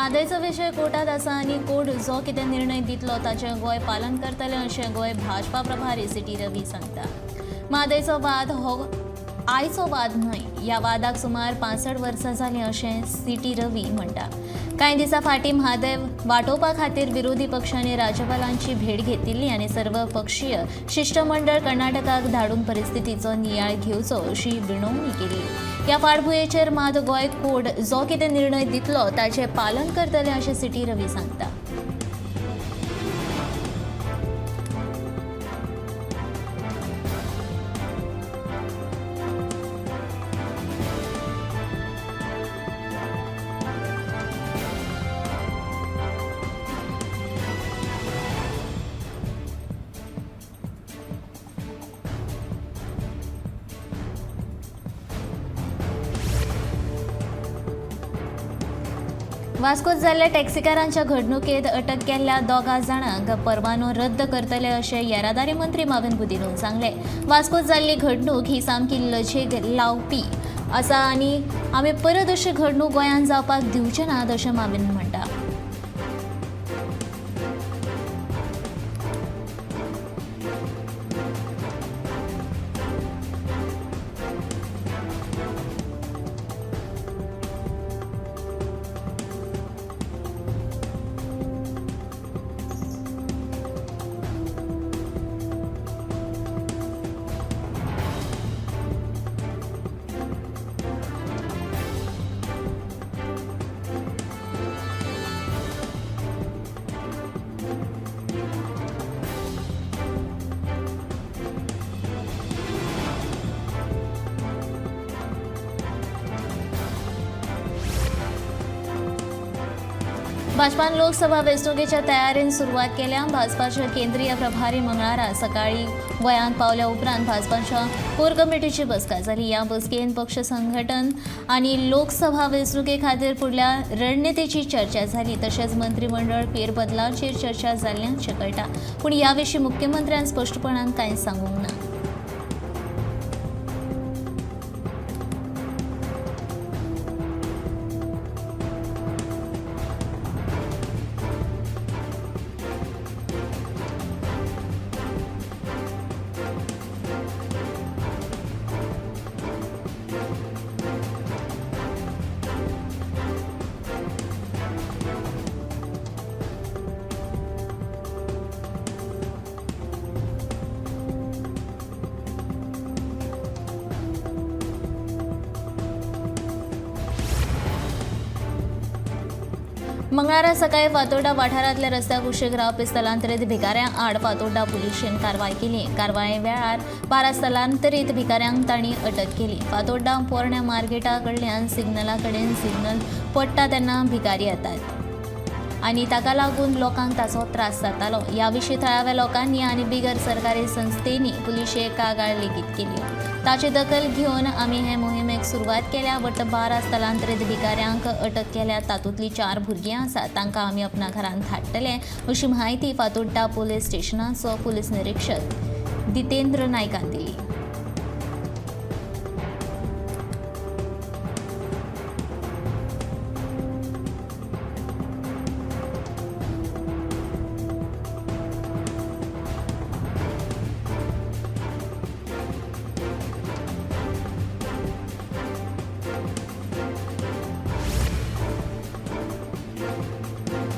म्हादयचो विशय कोर्टात आसा आनी कोर्ट जो कितें निर्णय दितलो ताचें गोंय पालन करतलें अशें गोंय भाजपा प्रभारी सी.टी. रवी सांगता. म्हादयचो वाद हो आयचो वाद न्हय, ह्या वादाक सुमार 65 वर्सां जालीं अशें सी.टी. रवी म्हणटा. कांय दिसां फाटीं म्हादय वाटोवपा खातीर विरोधी पक्षांनी राज्यपालांची भेट घेतिल्ली आनी सर्वपक्षीय शिश्टमंडळ कर्नाटकाक धाडून परिस्थितीचो नियाळ घेवचो अशी विनवणी केली. ह्या फाटभुंयेचेर मात गोंय कोर्ट जो कितें निर्णय दितलो ताचें पालन करतलें अशें सी.टी. रवी सांगता. वास्कोत जाल्ल्या टॅक्सीकारांच्या घडणुकेत अटक केल्ल्या 2 जाणांक परवानो रद्द करतले अशें येरादारी मंत्री माविन गुदिन्होन सांगलें. वास्कोत जाल्ली घडणूक ही सामकी लजेक लावपी आसा आनी आमी परत अशी घडणूक गोंयांत जावपाक दिवचे नात अशें माविन म्हणटा. भाजपान लोकसभा वेंचणुकेच्या तयारेन सुरवात केल्या. भाजपाचे केंद्रीय प्रभारी मंगळारा सकाळी गोंयांत पावल्या उपरांत भाजपाच्या कोर कमिटीची बसका जाली. ह्या बसकेन पक्ष संघटन आनी लोकसभा वेंचणुके खातीर फुडल्या रणनितीची चर्चा जाली. तशेंच मंत्रिमंडळ फेरबदलाचेर चर्चा जाल्ल्याचें कळटा. पूण ह्या विशीं मुख्यमंत्र्यान स्पश्टपणान कांय सांगूंक ना. मंगळारा सकाळी फातोर्डा वाठारांतल्या रस्त्या कुशीक रावपी स्थलांतरीत भिकाऱ्यां आड फातोर्डा पुलिशेन कारवाय केली. कारवाये वेळार 12 स्थलांतरीत भिकाऱ्यांक तांणी अटक केली. फातोर्डा पोरण्या मार्केटा कडल्यान सिग्नला कडेन सिग्नल पडटा तेन्ना भिकारी येतात आनी ताका लागून लोकांक ताचो त्रास जातालो. ह्या विशीं थळाव्या लोकांनी आनी बिगर सरकारी संस्थेंनी पुलिशेक कागाळ लेगीत केली. ताची दखल घेवन आमी हे मोहिमेक सुरवात केल्या. वट्ट 12 स्थलांतरीत भिकाऱ्यांक अटक केल्या. तातूंतलीं 4 भुरगीं आसात. तांकां आमी आपणा घरांत धाडटले अशी म्हायती फातोड्डा पुलीस स्टेशनाचो पुलीस निरीक्षक जितेंद्र नायकान दिली.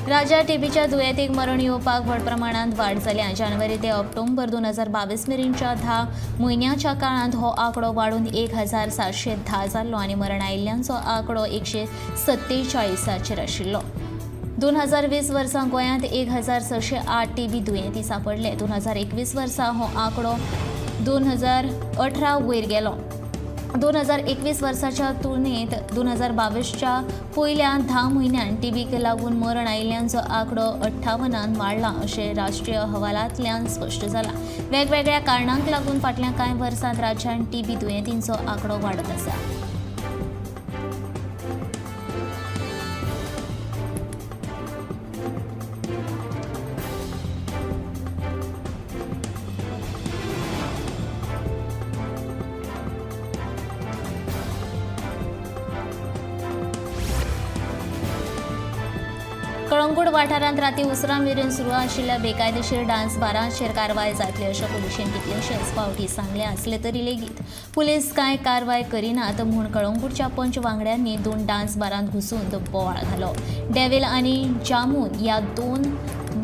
राज्यात टीबीच्या दुयेंतीक मरण येवपाक व्हड प्रमाणांत वाड जाल्या. जानेवारी ते ऑक्टोबर 2022 मेरेनच्या 10 म्हयन्याच्या काळांत हो आंकडो वाडून 1710 जाल्लो आनी मरण आयिल्ल्यांचो आंकडो 147 आशिल्लो. 2020 वर्सा गोंयांत 1608 टीबी दुयेंती सांपडले. 2021 वर्सा हो आंकडो 2018 वयर गेलो. 2021 वर्साच्या तुलनेत 2022च्या पयल्या 10 म्हयन्यांत टीबीक लागून मरण आयिल्ल्यांचो आंकडो 58 वाडला अशें राष्ट्रीय अहवालांतल्यान स्पश्ट जाला. वेगवेगळ्या कारणांक लागून फाटल्या कांय वर्सांत राज्यांत टीबी दुयेंतींचो आंकडो वाडत आसा. कळंगूट वाठारांत राती उसरां मेरेन सुरू आशिल्ल्या बेकायदेशीर डान्स बारांचेर कारवाय जातली अशें पुलिशेन कितलेशेच फावटी सांगलें आसलें तरी लेगीत पुलीस कांय कारवाय करिनात म्हूण कळंगूटच्या पंच वांगड्यांनी 2 डान्स बारांत घुसून बोवाळ घालो. डेव्हिल आनी जामून ह्या 2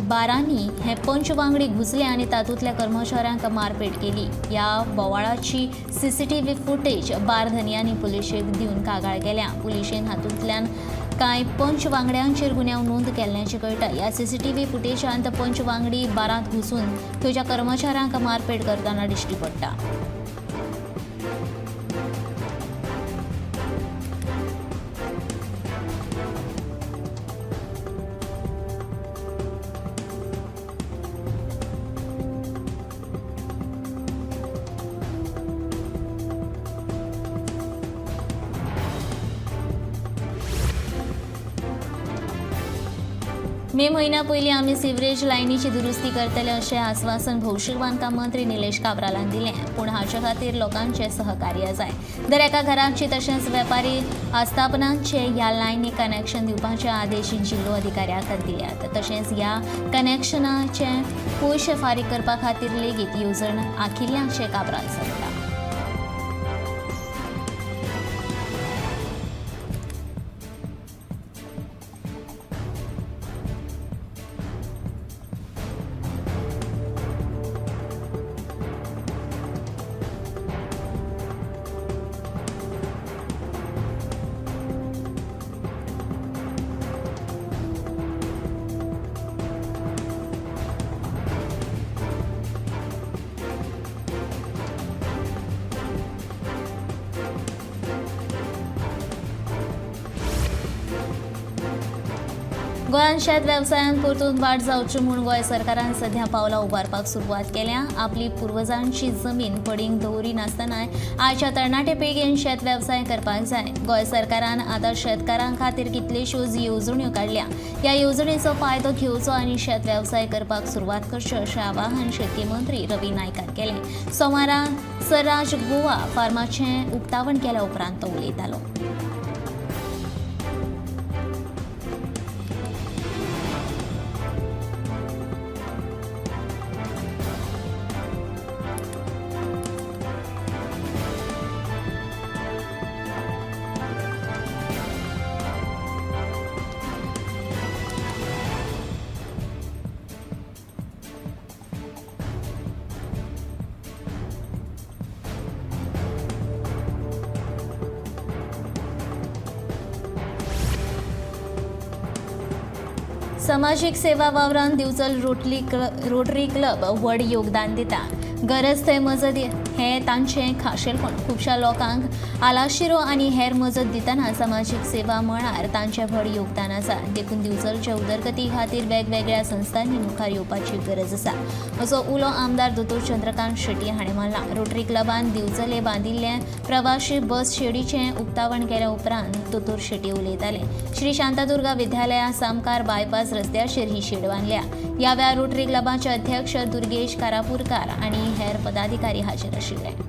बारांनी हे पंच वांगडी घुसले आनी तातूंतल्या कर्मचाऱ्यांक मारपेट केली. ह्या बोवाळाची सीसीटीव्ही फुटेज बार धनयांनी पुलिशेक दिवन कागाळ केल्या. पुलिशेन हातूंतल्यान कांय पंच वांगड्यांचेर गुन्यांव नोंद केल्ल्याचें कळटा. ह्या सीसीटीव्ही फुटेजांत पंच वांगडी बारांत घुसून थंयच्या कर्मचाऱ्यांक मारपेट करतना दिश्टी पडटा. मे म्हयन्या पयलीं आमी सिवरेज लायनीची दुरुस्ती करतले अशें आस्वासन भौशीक बांदकाम मंत्री निलेश काब्रालान दिलें. पूण हाचे खातीर लोकांचें सहकार्य जाय. दर एका घराची तशेंच वेपारी आस्थापनांचे ह्या लायनीक कनेक्शन दिवपाचे आदेश जिल्लो अधिकाऱ्यांक दिल्यात. तशेंच ह्या कनेक्शनाचे पयशे फारीक करपा खातीर लेगीत येवजण आखिल्ल्याचें काब्राल सांगता. गोंयांत शेत वेवसायांत परतून वाड जावची म्हूण गोंय सरकारान सध्या पावलां उबारपाक सुरवात केल्या. आपली पुर्वजांची जमीन पडींग दवरिनासतना आयच्या तरणाटे पिळगेन शेत वेवसाय करपाक जाय. गोंय सरकारान आतां शेतकारां खातीर कितल्योश्योच येवजण्यो काडल्या. ह्या येवजणेचो फायदो घेवचो आनी शेत वेवसाय करपाक सुरवात करची अशें आवाहन शेतकी मंत्री रवी नायकान केलें. सोमारा स्वराज गोवा फार्माचें उक्तावण केल्या उपरांत तो उलयतालो. समाजीक सेवा वावरान दिवचल रोटरी क्लब व्हड योगदान दिता. गरज थंय मजत हें तांचें खाशेलपण. खुबश्या लोकांक आलाशिरो आनी हेर मजत दितना समाजीक सेवा मळार तांचें व्हड योगदान आसा. देखून दिवचलच्या उदरगती खातीर वेगवेगळ्या संस्थांनी मुखार येवपाची गरज आसा असो उलो आमदार दोतोर चंद्रकांत शेट्टी हाणें मारला. रोटरी क्लबान दिवचले बांदिल्ले प्रवाशी बस शेडीचें उक्तावण केल्या उपरांत दोतोर शेट्टी उलयताले. श्री शांतादुर्गा विद्यालया सामकार बायपास रस्त्याचेर ही शेड बांदल्या. ह्या वेळार रोटरी क्लबाचे अध्यक्ष दुर्गेश कारापूरकार आनी हेर पदाधिकारी हाजीर आशिल्ले.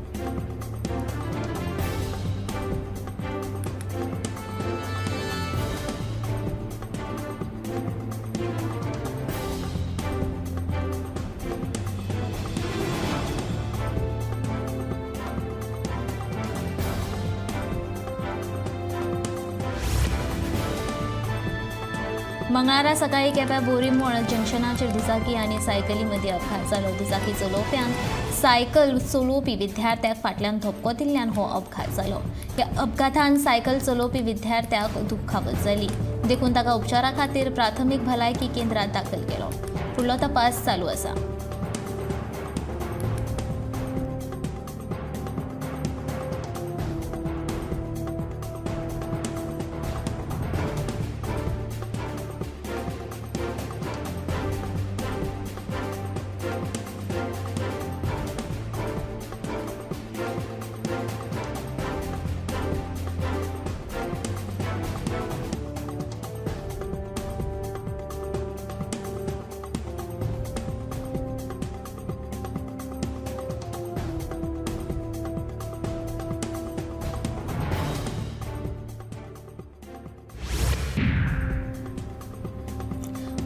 मंगळारा सकाळी केप्यां बोरीमोळ जंक्शनाचेर दुचाकी आनी सायकली मदीं अपघात जालो. दुचाकी चलोवप्यान सायकल चलोवपी विद्यार्थ्याक फाटल्यान धपको दिल्ल्यान हो अपघात जालो. ह्या अपघातान सायकल चलोवपी विद्यार्थ्याक दुखापत जाली, देखून ताका उपचारा खातीर प्राथमीक भलायकी केंद्रांत दाखल केलो. फुडलो तपास चालू आसा.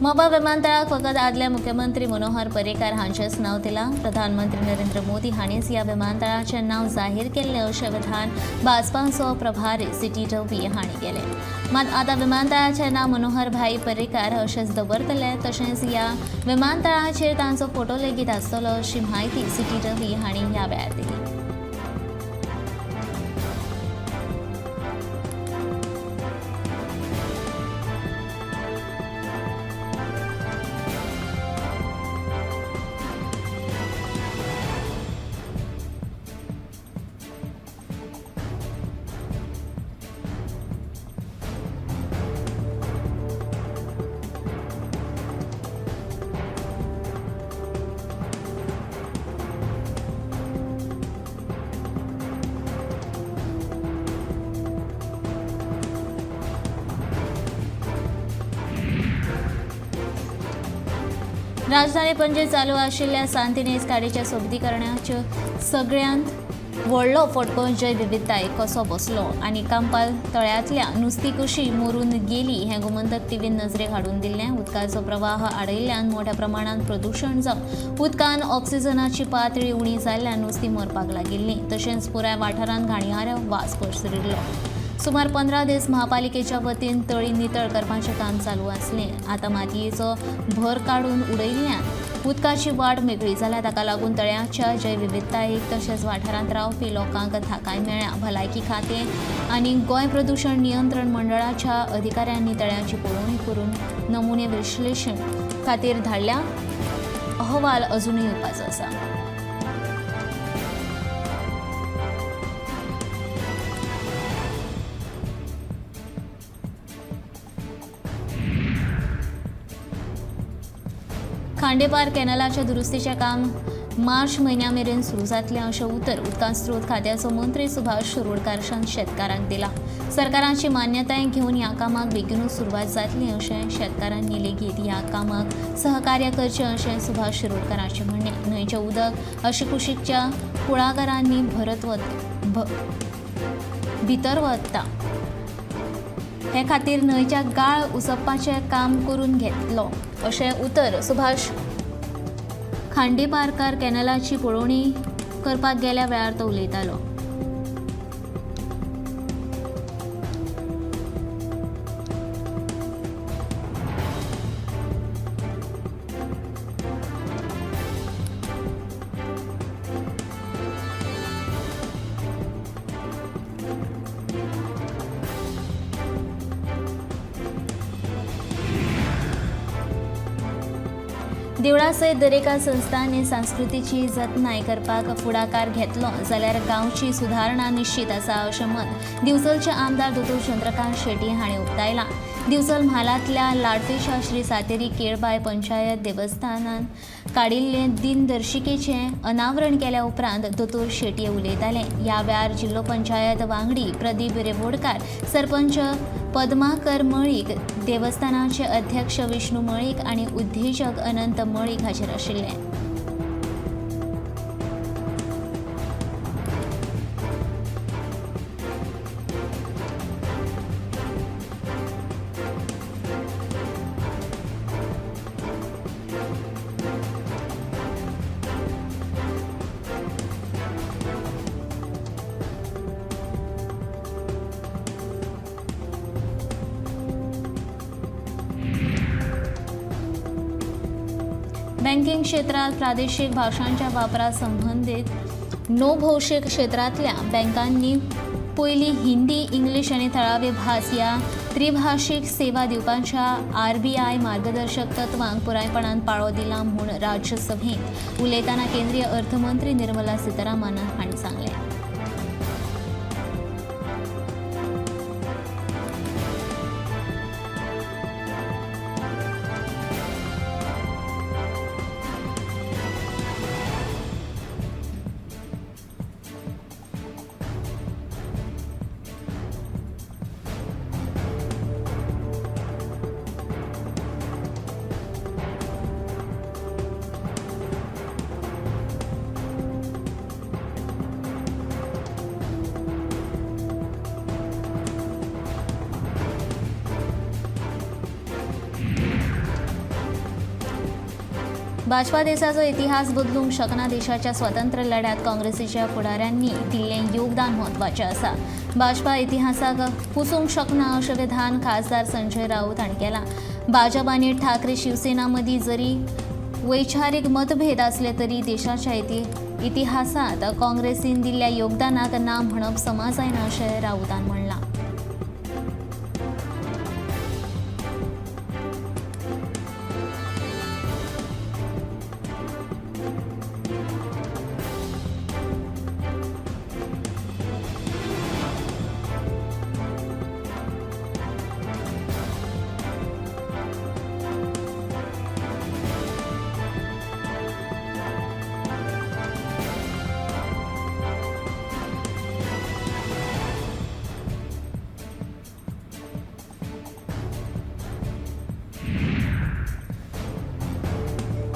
मोपा विमानतळाक फकत आदले मुख्यमंत्री मनोहर पर्रीकार हांचेंच नांव दिलां. प्रधानमंत्री नरेंद्र मोदी हांणीच ह्या विमानतळाचें नांव जाहीर केल्लें अशें विधान भाजपाचो प्रभारी सी.टी. रवी हांणी केलें. मात आतां विमानतळाचें नांव मनोहर भाई पर्रीकार अशेंच दवरतले, तशेंच ह्या विमानतळाचेर तांचो फोटो लेगीत आसतलो अशी म्हायती सी.टी. रवी हांणी ह्या वेळार दिली. राजधानी पणजे चालू आशिल्ल्या सांतिनेज काडीच्या सोबीकरणाच्यो सगळ्यांत व्हडलो फटको जैवविविधताय कसो बसलो आनी कांपाल तळ्यांतल्या नुस्तीं कशी मरून गेली हें गोमंतक टीव्हीन नजरेक हाडून दिल्लें. उदकाचो प्रवाह आडयल्ल्यान मोठ्या प्रमाणांत प्रदूशण जावन उदकान ऑक्सिजनाची पातळी उणी जाल्ल्यान नुस्तीं मरपाक लागिल्लीं. तशेंच पुराय वाठारांत घाणयारो वास पसरिल्लो. सुमार 15 दीस महापालिकेच्या वतीन तळी नितळ करपाचें काम चालू आसलें. आतां मातयेचो भर काडून उडयल्ल्यान उदकाची वाट मेकळी जाल्या. ताका लागून तळ्याच्या जैवविविधतायेक तशेंच वाठारांत रावपी लोकांक थाकाय मेळ्ळ्या. भलायकी खातें आनी गोंय प्रदूशण नियंत्रण मंडळाच्या अधिकाऱ्यांनी तळ्याची पळोवणी करून नमुने विश्लेशण खातीर धाडल्या. अहवाल अजूनय येवपाचो आसा. खांडेपार कॅनलाच्या दुरुस्तीचें काम मार्च म्हयन्या मेरेन सुरू जातलें अशें उतर उदका स्रोत खात्याचो मंत्री सुभाष शिरोडकार शेतकारांक दिलां. सरकाराची मान्यताय घेवन ह्या कामाक बेगीनूच सुरवात जातली अशें शेतकारांनी लेगीत ह्या कामाक सहकार्य करचें अशें सुभाष शिरोडकाराचें म्हणणें. न्हंयचें उदक आशिकुशीकच्या कुळागरांनी भितर वता हे खातीर न्हंयच्या गाळ उसपपाचें काम करून घेतलो अशें उतर सुभाष खांडेपारकार कॅनलाची पळोवणी करपाक गेल्या वेळार तो उलयतालो. देवळा सयत दरेका संस्थांनी संस्कृतीची जतनाय करपाक फुडाकार घेतलो जाल्यार गांवची सुदारणा निश्चित आसा अशें मत दिवचलचे आमदार दोतोर चंद्रकांत शेट्टी हांणी उक्तायलां. दिवचल म्हालांतल्या लाडफेच्या श्री सातेरी केळबाय पंचायत देवस्थानान काडिल्ले दिनदर्शिकेचें अनावरण केल्या उपरांत दोतोर शेट्टी उलयताले. ह्या वेळार जिल्लो पंचायत वांगडी प्रदीप रेवोडकार, सरपंच पद्माकर मळीक, देवस्थानाचे अध्यक्ष विष्णू मळीक आनी उद्देजक अनंत मळीक हाजीर आशिल्ले. बँकिंग क्षेत्रात प्रादेशिक भाषांच्या वापरा संबंधित नो भौशीक क्षेत्रांतल्या बँकांनी पयली हिंदी, इंग्लीश आनी थळावी भास ह्या त्रिभाशीक सेवा दिवपाच्या आरबीआय मार्गदर्शक तत्वांक पुरायपणान पाळो दिला म्हूण राज्यसभेंत उलयतना केंद्रीय अर्थमंत्री निर्मला सीतारामन हांणी सांगलें. भाजपा देशाचो इतिहास बदलूंक शकना. देशाच्या स्वतंत्र लढ्यात काँग्रेसीच्या फुडाऱ्यांनी दिल्लें योगदान म्हत्वाचें आसा. भाजपा इतिहासाक पुसूंक शकना अशें विधान खासदार संजय राऊत हांणी केलां. भाजप आनी ठाकरे शिवसेना मदीं जरी वैचारीक मतभेद आसले तरी देशाच्या इतिहासांत काँग्रेसीन दिल्ल्या योगदानाक ना म्हणप समा जायना अशें राऊतान म्हणलां.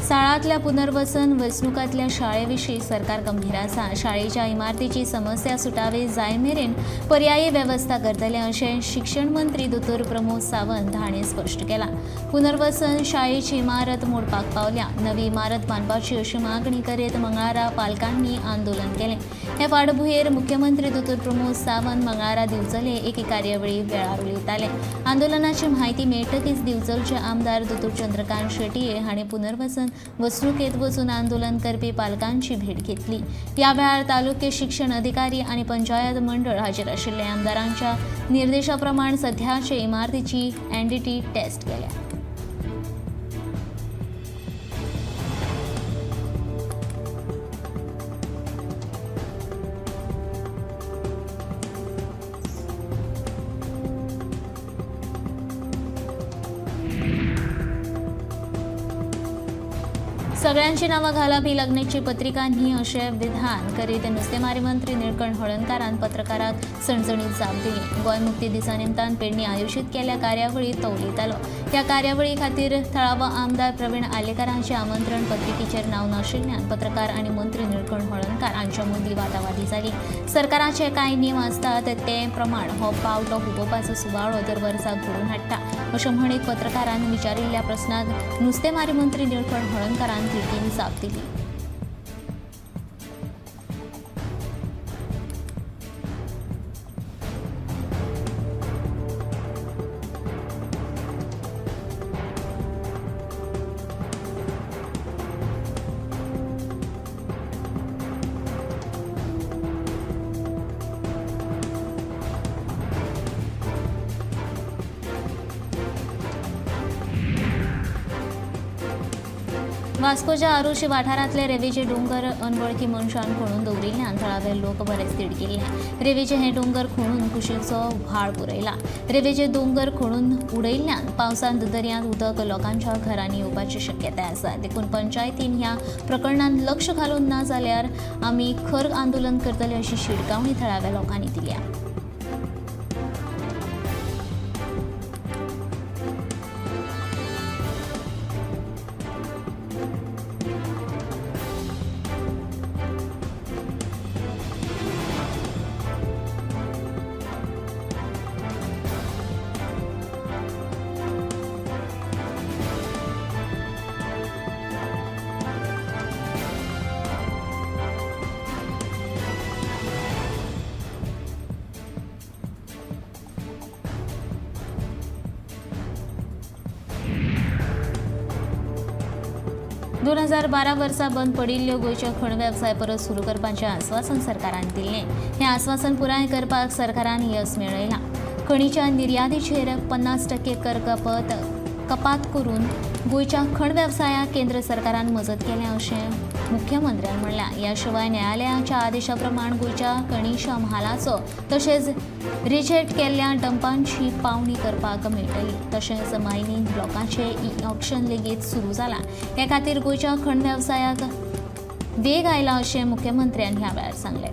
साळांतल्या पुनर्वसन वसणुकांतल्या शाळेविशीं सरकार गंभीर आसा. शाळेच्या इमारतीची समस्या सुटावी जाय मेरेन पर्यायी वेवस्था करतले अशें शिक्षण मंत्री दोतोर प्रमोद सावंत हांणी स्पश्ट केलां. पुनर्वसन शाळेची इमारत मोडपाक पावल्या. नवी इमारत बांदपाची अशी मागणी करीत मंगळारा पालकांनी आंदोलन केलें. हे फाटभुंयेर मुख्यमंत्री दोतोर प्रमोद सावंत मंगळारा दिवचले एके कार्यावळी वेळार उलयताले. आंदोलनाची म्हायती मेळटकीच दिवचलचे आमदार दोतोर चंद्रकांत शेटये हांणी पुनर्वसन वसणुकेत वचून आंदोलन करपी पालकांची भेट घेतली. ह्या वेळार तालुके शिक्षण अधिकारी आनी पंचायत मंडळ हाजीर आशिल्ले. आमदारांच्या निर्देशा प्रमाण सध्याचे इमारतीची एनडीटी टेस्ट केल्या. सगळ्यांची नावां घालप ही लग्नाची पत्रिका न्ही अशें विधान करीत नुस्तेमारी मंत्री निळकंठ हळर्णकारान पत्रकाराक सणसणीत जाप दिली. गोंय मुक्ती दिसा निमतान पेडणी आयोजीत केल्ल्या कार्यावळींत तो उलयतालो. ह्या कार्यावळी खातीर थळावो आमदार प्रवीण आर्लेकार हांचे आमंत्रण पत्रिकेचेर नांव नाशिल्ल्यान पत्रकार आनी मंत्री निळकंठ हळर्णकार हांच्या मदीं वादावादी जाली. सरकाराचे कांय नेम आसतात ते प्रमाण हो पावटो हुबोवपाचो सुवाळो दर वर्सा घडोवन हाडटा अशें म्हणीत पत्रकारान विचारिल्ल्या प्रस्नाक नुस्तेमारी मंत्री निळकंठ हळर्णकारान तिडकीन जाप दिली. वास्कोच्या आरुशी वाठारांतले रेवेचे डोंगर अनवळखी मनशान खणून दवरिल्ल्यान थळावे लोक बरेच तिडकिल्ले. रेवेचे हे डोंगर खणून कुशीचो व्हाळ पुरयला. रेवेचे दोंगर खणून उडयल्ल्यान पावसांत दर्यांत उदक लोकांच्या घरांनी येवपाची शक्यताय आसा. देखून पंचायतीन ह्या प्रकरणांत लक्ष घालून ना जाल्यार आमी खर आंदोलन करतले अशी शिटकावणी थळाव्या लोकांनी दिल्या. दोन 2012 वर्सा बंद पडिल्ल्यो गोंयचे खण वेवसाय परत सुरू करपाचें आस्वासन सरकारान दिल्लें. हें आस्वासन पुराय करपाक सरकारान येस मेळयलां. खणीच्या निर्यातीचेर 50% कर कपात करून गोंयच्या खण वेवसायाक केंद्र सरकारान मजत केल्या अशें मुख्यमंत्र्यान म्हणलां. ह्या शिवाय न्यायालयाच्या आदेशा प्रमाण गोंयच्या खणीच्या म्हालाचो तशेंच रिजेक्ट केल्ल्या डंपांची पावणी करपाक मेळटली. तशेंच मायनींग ब्लॉकाचें ई ऑक्शन लेगीत सुरू जालां. हे खातीर गोंयच्या खण वेवसायाक वेग आयला अशें मुख्यमंत्र्यान ह्या वेळार सांगलें.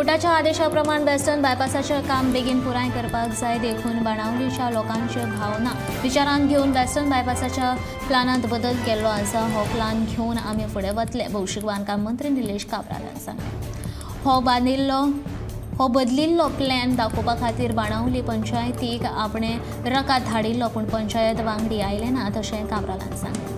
कोर्टाच्या आदेशा प्रमाण वेस्टर्न बायपासाचें काम बेगीन पुराय करपाक जाय, देखून बाणावलीच्या लोकांच्यो भावना विचारांत घेवन वेस्टर्न बायपासाच्या प्लानांत बदल केल्लो आसा। हो प्लान घेवन आमी फुडें वतले, भौशीक बांदकाम मंत्री निलेश काब्रालान सांगलें। हो बदलिल्लो प्लॅन दाखोवपा खातीर बाणावली पंचायतीक आपणें रकाद धाडिल्लो, पूण पंचायत वांगडी आयले ना अशें काब्रालान सांगलें।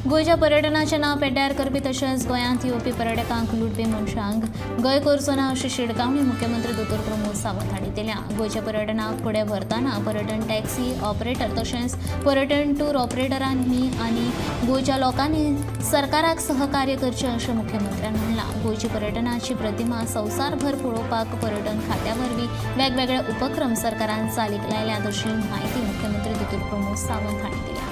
गोंयच्या पर्यटनाचें नांव पेड्ड्यार करपी तशेंच गोंयांत येवपी पर्यटकांक लुटपी मनशांक गोंय करचो ना अशी शिटकावणी मुख्यमंत्री दोतोर प्रमोद सावंत हांणी दिल्या। गोंयच्या पर्यटनाक फुडें व्हरतना पर्यटन टॅक्सी ऑपरेटर तशेंच पर्यटन टूर ऑपरेटरांनी आनी गोंयच्या लोकांनी सरकाराक सहकार्य करचें अशें मुख्यमंत्र्यान म्हणलां। गोंयची पर्यटनाची प्रतिमा संवसारभर पळोवपाक पर्यटन खात्या वरवीं वेगवेगळे उपक्रम सरकारान चालीक लायल्यात अशी म्हायती मुख्यमंत्री दोतोर प्रमोद सावंत हांणी दिल्या।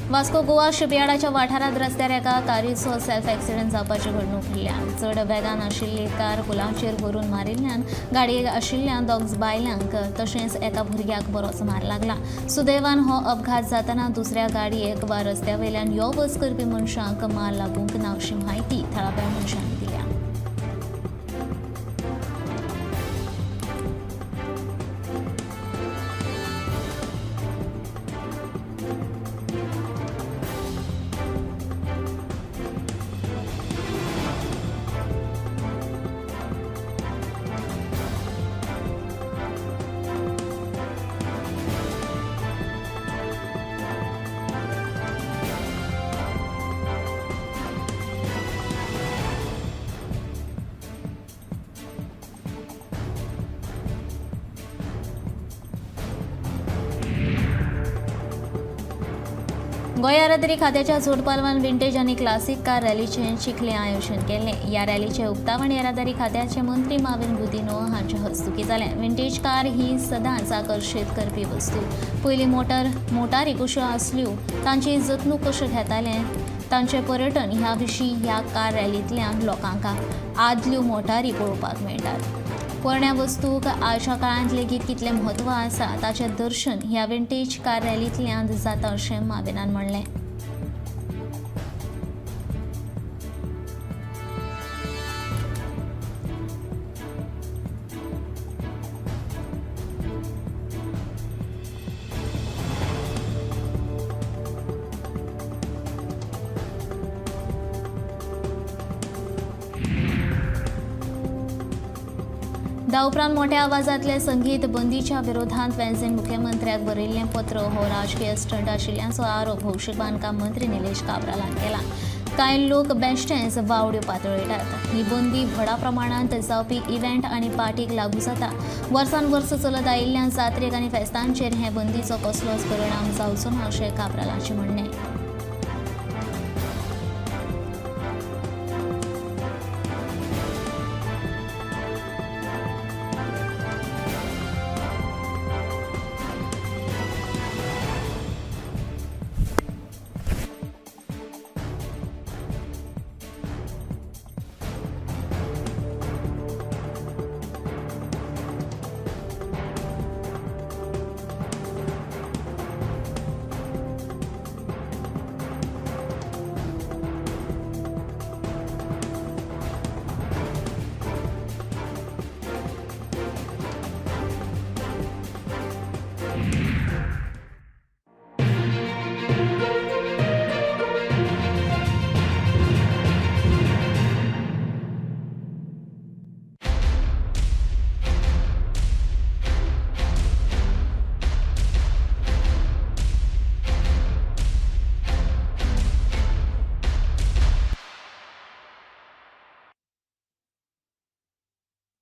वास्को गोवा शिपयार्डाच्या वाठारांत रस्त्यार एका कारीचो सेल्फ एक्सिडंट जावपाची घडणूक घडल्या। चड वेगान आशिल्ली कार पुलाचेर व्हरून मारिल्ल्यान गाडयेक आशिल्ल्या दोग बायलांक तशेंच एका भुरग्याक बरोच मार लागला। सुदैवान हो अपघात जातना दुसऱ्या गाडयेक वा रस्त्या वयल्यान यो वच करपी मनशांक मार लागूंक ना अशी म्हायती थळाव्या मनशांनी दिल्या। गोंय येरादारी खात्याच्या जोडपालवान विंटेज आनी क्लासिक कार रॅलीचें चिखले आयोजन केल्लें। ह्या रॅलीचें उक्तावण येरादारी खात्याचे मंत्री माविन गुदिन्हो हांचे हस्तुकीं जालें। विंटेज कार ही सदांच आकर्शीत करपी वस्तू। पयलीं मोटारी कश्यो आसल्यो, तांची जतणूक कश्यो घेताले, तांचें पर्यटन ह्या विशीं ह्या कार रॅलींतल्यान लोकांक आदल्यो मोटारी पळोवपाक मेळटात। पोरण्या वस्तूक आयच्या काळांत लेगीत कितलें म्हत्व आसा ताचें दर्शन ह्या विंटेज कार रॅलींतल्यान जाता अशें माविनान म्हणलें। ह्या उपरांत मोठ्या आवाजांतले संगीत बंदीच्या विरोधांत वेन्झीन मुख्यमंत्र्याक बरयिल्लें पत्र हो राजकीय स्टंट आशिल्ल्याचो आरोप भौशीक बांदकाम मंत्री निलेश काब्रालान केला। कांय लोक बेश्टेंच वावड्यो पातळटात। ही बंदी व्हडा प्रमाणांत जावपी इव्हेंट आनी पार्टीक लागू जाता। वर्सान वर्स चलत आयिल्ल्या जात्रेक आनी फेस्तांचेर हे बंदीचो कसलोच परिणाम जावचो ना अशें काब्रालाचें म्हणणें।